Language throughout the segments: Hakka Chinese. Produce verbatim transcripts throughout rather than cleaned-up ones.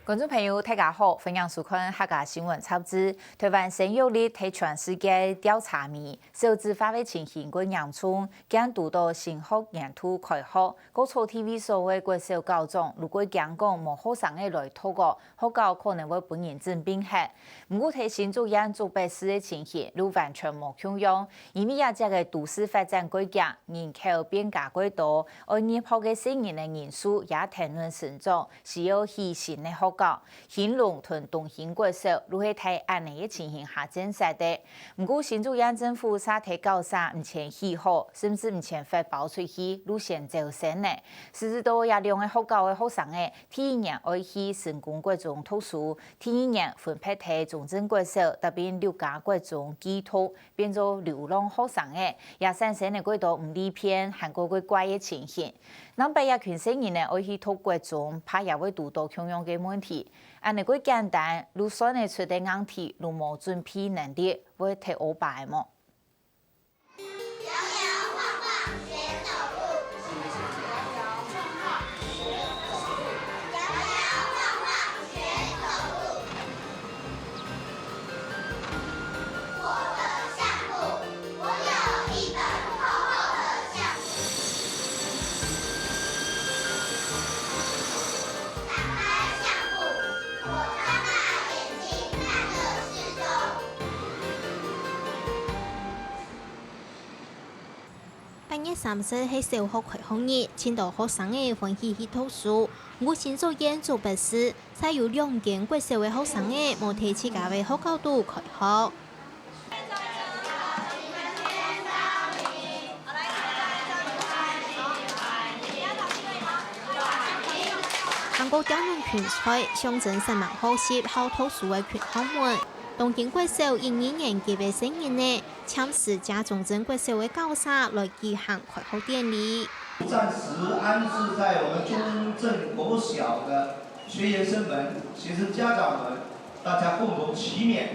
觀眾朋友，大家好，歡迎收看客家新聞雜誌。台灣生育率在全世界調查尾，少子化个情形過嚴重，驚堵到升學年度開學。高草地位所个國小校長，如果驚講無學生仔來讀哦，學校可能會分人整並忒。毋過在新竹縣竹北市个情形，又完全無共樣，因為這隻个都市發展過遽，人口變加過多，愛入學个細人个人數也跈等成長， 需要起新个學校，興隆同東興國小就係在恁仔个情形下建設个。毋過新竹縣政府煞在校舍毋曾起好，甚至毋曾發包出去，就先招生了。實際到這兩个學校个學生仔，第一年愛去成功國中讀書，第二年分別在中正國小搭忒綠嘉國中寄讀， 變做流浪學生仔，也產生了過多毋利便還過過怪个情形。南北這群細人仔愛去讀國中，怕也會堵到共樣个問題。恁仔過簡單，就算得出个硬體，就無準備能力，會忒烏白無？ 八月三十係小學開學日，盡多學生仔歡喜去讀書。毋過新竹縣竹北市，煞有兩間國小个學生仔無在自家个學校肚開學。 還過驚人群聚，象徵煞猛學習好讀書个群學們。東興國小一二年級个細人仔，暫時借中正國小个校舍來舉行開學典禮。暫時安置在我們中正國小的學員生們、學生家長們，大家共同祈勉，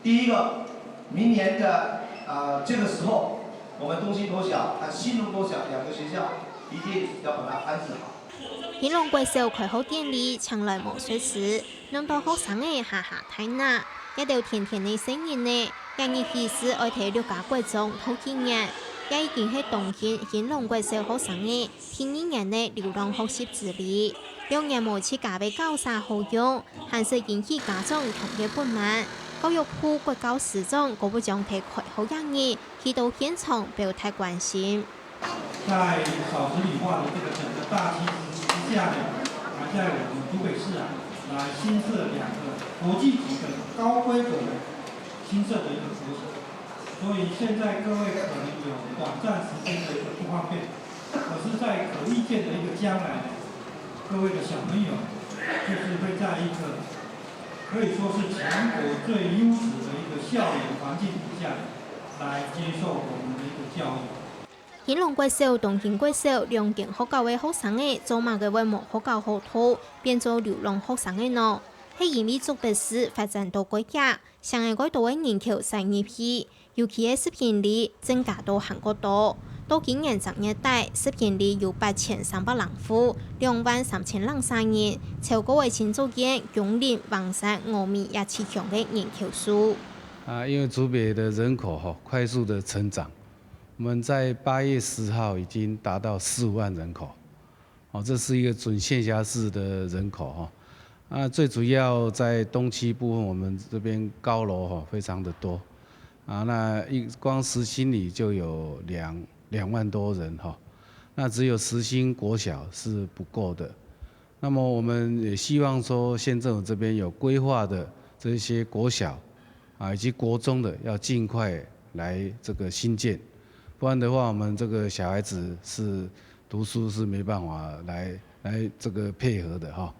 第一個，明年的，啊，這個時候，我們東興國小和興隆國小兩個學校一定要把它安置好。興隆國小開學典禮請來魔術師，弄到學生仔哈哈大笑。這兜天天个細人仔，這日起勢愛在綠嘉國中讀幾年，這已經係當今興隆國小學生仔第二年个流浪學習之旅。兩年無自家个校舍好用， 還使引起家長強烈不滿。教育部國教司長高木章在開學這日去到現場表達關心。在少子女化的這個整個大趨勢之下呢，還在我們竹北市啊，來新設兩個國際級的高規格的新設的一個國小。所以現在各位可能有短暫時間的一個不方便，可是在可預見的一個將來呢，各位的小朋友就是會在一個 可以說是全國最優質的一個校園環境底下來接受我們的一個教育。興隆國小、東興國小兩間學校个學生仔做麼个會無學校好讀，變做流浪學生仔呢？係因為竹北市發展到過遽，城仔過多个人口徙入去， 尤其係食品類增加到還過多。到今年正月底，食品類有八千三百零戶，兩萬三千零儕人，超過个新竹縣、芎林、橫山、峨眉也市鄉个人口數。啊，因為竹北的人口吼，快速的成長，我們在八月十號已經達到十五萬人口。 哦，這是一個準縣轄市的人口哈。那最主要在東區部分，我們這邊高樓哈非常的多啊。那一光石興里就有兩兩萬多人哈，那只有石興國小是不夠的。那麼我們也希望說，縣政府這邊有規劃的這些國小啊，以及國中的，要盡快來這個興建，不然的話，我們這個小孩子是 讀書是沒辦法來來這個配合的哈。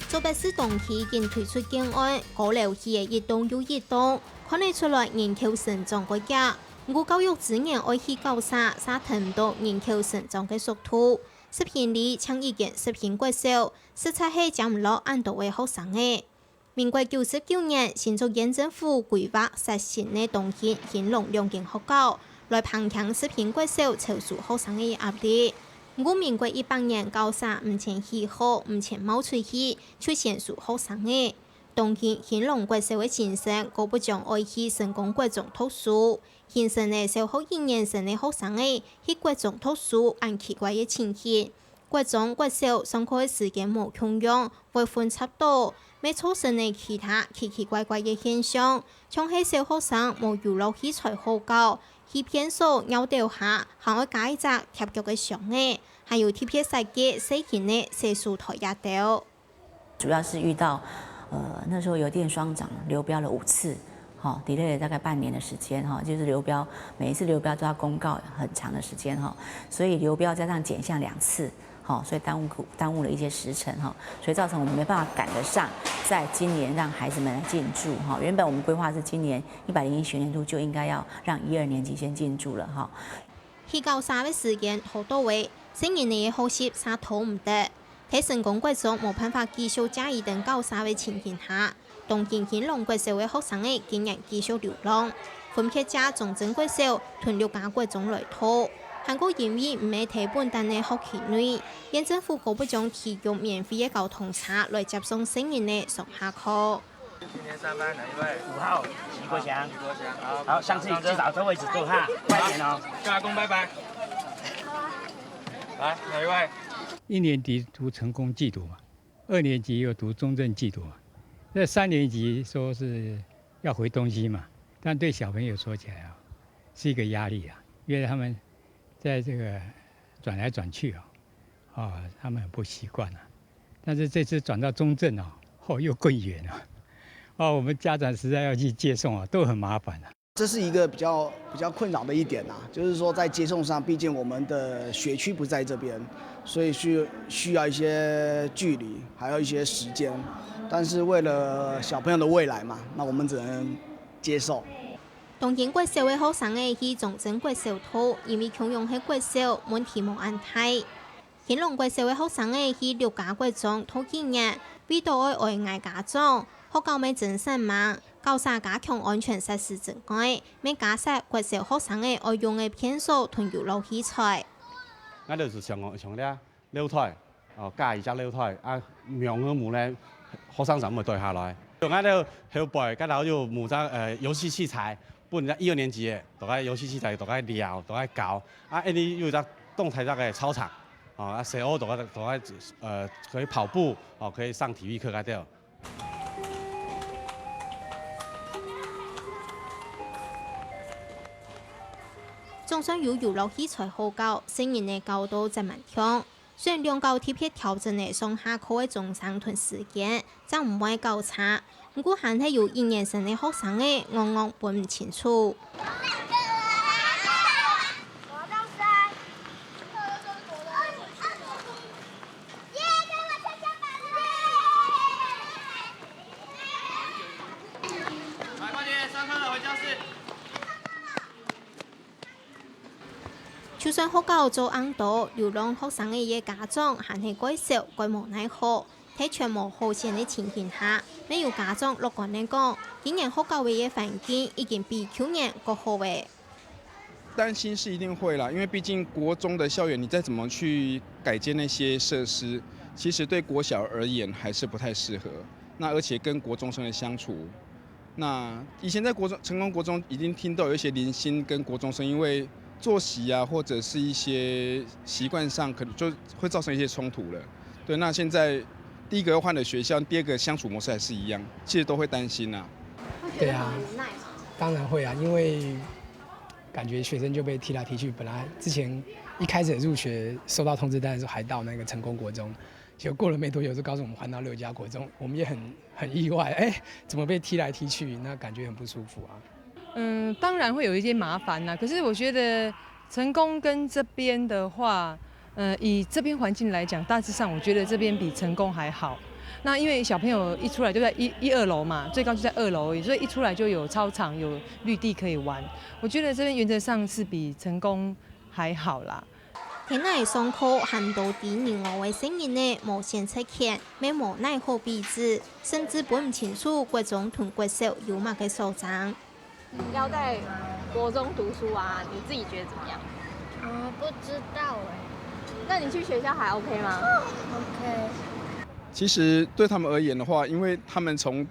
竹北市當地已經推出建案，高樓起个一棟又一棟，看得出來人口成長个遽。毋過教育資源愛去校舍，嗄跈毋著人口成長个速度。十坪裡淨一間十坪國小，實在係接毋落恁多个學生仔。民國九十九年，新竹縣政府規劃設新个東興、興隆兩間學校，來減輕十坪國小招收學生个壓力。毋過，民國一百年校舍毋曾起好，毋曾賣出去，就先收學生仔。 東興興隆國小个新生，姑不將愛去成功國中讀書。新生仔小學一年生个學生仔去國中讀書，恁奇怪个情形。國中、國小上課个時間無共樣，會混雜著，乜造成了其他奇奇怪怪个現象，像係小學生無遊樂器材好搞，去便所尿兜下，還愛加一隻貼腳个箱仔，還有特別設計細型个洗手台這兜。 主要是遇到，呃，那時候郵電雙漲流標了五次，哈，delay 了大概半年的時間，哈，就是流標，每一次流標都要公告很長的時間，哈，所以流標加上減項兩次，哈，所以耽誤耽誤了一些時程，哈，所以造成我們沒辦法趕得上，在今年讓孩子們來進駐，哈，原本我們規劃是今年一百零一學年度就應該要讓一二年級先進駐了，哈。 去校舍个時間好到位，細人仔个學習嗄拖毋得。在成功國中無辦法繼續借佢等校舍个情形下，東興興隆國小个學生仔竟然繼續流浪，分別借中正國小同六家國中來讀。還過因為毋係在本旦个學期內，縣政府姑不將提供免費个交通車來接送細人仔上下課。 今天上班哪一位？五號，徐國祥。徐國祥。好，上去去找這位置坐哈，快點哦。跟阿公拜拜。來，哪一位？一年级讀成功技讀嘛，二年级又讀中正技讀嘛，那三年级說是要回東興嘛，但對小朋友說起來啊，是一個壓力啊，因為他們在這個轉來轉去啊，啊，他們很不習慣啊。但是這次轉到中正啊，哦，又更遠了，哦，我們家長實在要去接送啊，都很麻煩啊。這是一個比較比較困擾的一點啊，就是說在接送上，畢竟我們的學區不在這邊，所以需需要一些距離，還有一些時間。但是為了小朋友的未來嘛，那我們只能接受。東興國小个學生仔去中正國小讀，因為共樣係國小，問題無恁大。興隆國小个學生仔去六家國中讀一年，為著愛哀𠊎家長，學校乜真煞猛，校舍加強安全設施之外，乜加設國小學生仔愛用个便所同遊樂器材。𠊎兜就像像這樓梯，哦，加一隻樓梯，啊，望个屋呢，學生就毋會跌下來。𠊎兜後背，該兜有無隻呃遊戲器材，分一二年級个，大家遊戲器材大家尞，大家搞。啊，恁呢有一隻當大隻个操場，哦，啊，細學大家大家呃可以跑步，哦，可以上體育課該兜。 總算有遊樂器材好搞，細人仔搞到真滿暢。雖然兩校特別調整了上下課个鐘聲同時間，正毋會搞差，毋過還係有一年生个學生仔戇戇分毋清楚。 就算學校做恁多，流浪學生个家長還係蓋愁蓋無奈何。在全無好選个情形下，乜有家長樂觀个講，今年學校个環境已經比舊年較好了。 擔心是一定會啦，因為畢竟國中的校園，你再怎麼去改建那些設施，其實對國小而言還是不太適合。那而且跟國中生的相處，那以前在國中成功國中已經聽到有一些零星跟國中生因為作息啊，或者是一些習慣上，可能就會造成一些衝突了。對，那現在第一個要換的學校，第二個相處模式還是一樣，其實都會擔心啊。對啊，當然會啊，因為感覺學生就被踢來踢去。本來之前一開始入學收到通知單的時候，還到那個成功國中，結果過了沒多久就告訴我們換到六家國中，我們也很很意外，哎，怎麼被踢來踢去？那感覺很不舒服啊。嗯，當然會有一些麻煩啦，可是我覺得成功跟這邊的話，呃，以這邊環境來講，大致上我覺得這邊比成功還好。那因为小朋友一出来就在一一二楼嘛，最高就在二楼而已，所以一出来就有操场、有绿地可以玩。我觉得这边原则上是比成功还好啦。天奶上課喊到知人老个細人仔無選擇權，乜無奈何彼此，甚至分毋清楚國中同國小有麼个所爭。要在国中读书啊，你自己觉得怎么样？我不知道哎、那你去学校还 OK 吗？ OK。其实对他们而言的话，因为他们从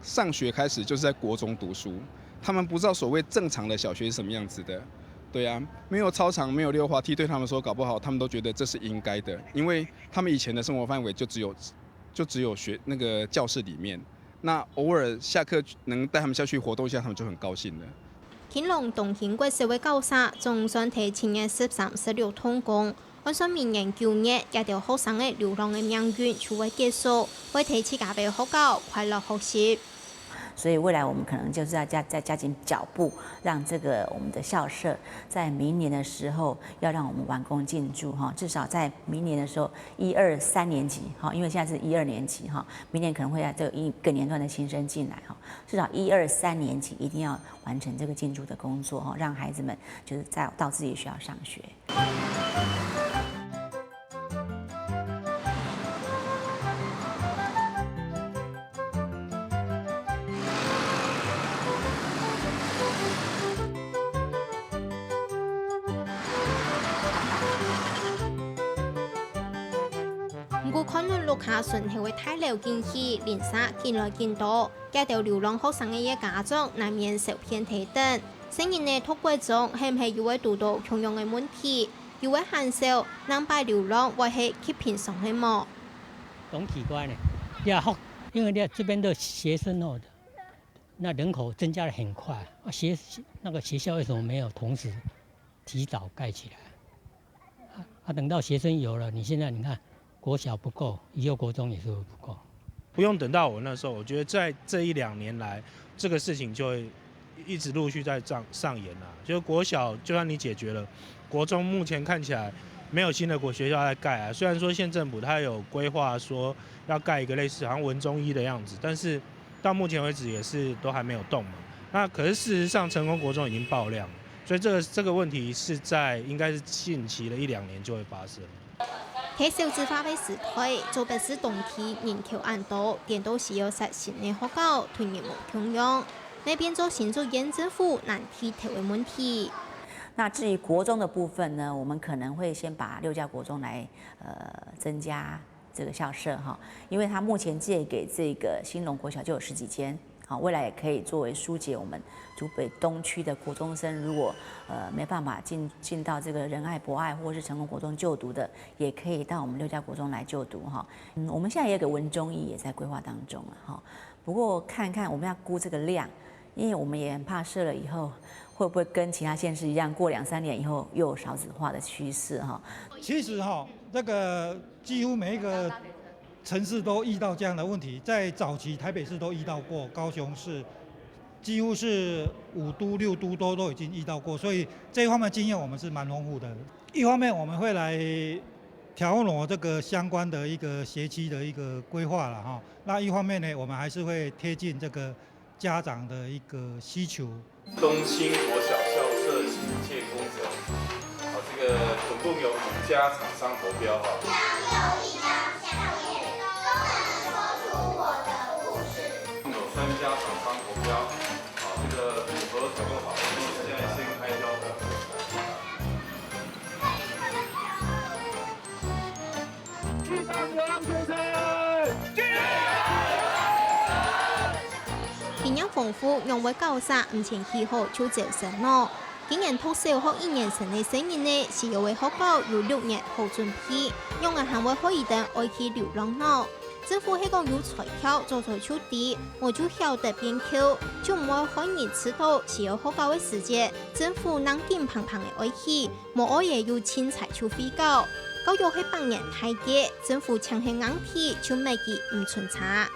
上学开始就是在国中读书，他们不知道所谓正常的小学是什么样子的。对啊，没有操场，没有溜滑梯，对他们说，搞不好他们都觉得这是应该的，因为他们以前的生活范围就只有就只有学那个教室里面。那偶尔下课能带他们下去活动一下，他们就很高兴了。勤勞東興國小个校舍總算在七月十三、十六動工，按算明年九月，這兜學生个流浪个命運就會結束，會在自家个學校快樂學習。所以未来我们可能就是要加再加紧脚步，让这个我们的校舍在明年的时候要让我们完工进驻哈，至少在明年的时候一二三年级哈，因为现在是一二年级哈，明年可能会要这个一个年段的新生进来哈，至少一二三年级一定要完成这个进驻的工作哈，让孩子们就是再到自己学校上学。毋過看落屋下脣口个大樓緊起，鄰舍緊來緊多，這兜流浪學生个家長難免受騙忒等。細人仔讀國中，係毋係又會堵著共樣个問題？又會還愁，另擺流浪會係極平常个無？很奇怪呢。呀，好，因为呢这边的学生哦，那人口增加的很快啊，学那个学校为什么没有同时提早盖起来？啊，等到学生有了，你现在你看，国小不够，以后国中也是会不够。不用等到我那时候，我觉得在这一两年来，这个事情就会一直陆续在上上演啊。就是国小，就算你解决了，国中目前看起来没有新的国学校在盖啊。虽然说县政府它有规划说要盖一个类似好像文中医的样子，但是到目前为止也是都还没有动嘛。那可是事实上，成功国中已经爆量，所以这个这个问题是在应该是近期的一两年就会发生。在少子化个時代，做北市當地人口恁多，顛倒需要設新个學校，同人無共樣，乜變做新竹縣政府難提頭个問題。那至于国中的部分呢，我们可能会先把六家国中来呃增加这个校舍哈，因为它目前借给这个兴隆国小就有十几间。好，未来也可以作为疏解我们竹北东区的国中生，如果呃没办法进进到这个仁爱、博爱或是成功国中就读的，也可以到我们六家国中来就读哈。嗯，我们现在也有个文中医也在规划当中了哈。不过看看我们要估这个量，因为我们也很怕设了以后会不会跟其他县市一样，过两三年以后又有少子化的趋势哈。其实哈，这个几乎每一个城市都遇到这样的问题，在早期台北市都遇到过，高雄市几乎是五都六都都都已经遇到过，所以这一方面经验我们是蛮丰富的。一方面我们会来调整这个相关的一个学区的一个规划了哈，那一方面呢，我们还是会贴近这个家长的一个需求。东兴国小校舍新建工程，好，这个总共有五家厂商投标哈。有三家厂商投标，好，这个符合采购法规，现在先开标。經驗豐富，仰會校舍毋曾起好就走神咯。今年讀小學一年生个細人仔，需要个學校有六年好準備，仰會還會害佢等愛去流浪呢？政府係講有財票，早早就知，無就曉得變竅，就毋會害人知道需要學校个時節，政府正緊怦怦个愛起，無愛个又凊彩就廢校。教育係百年大計，政府淨係硬提就搣佢毋伸杈。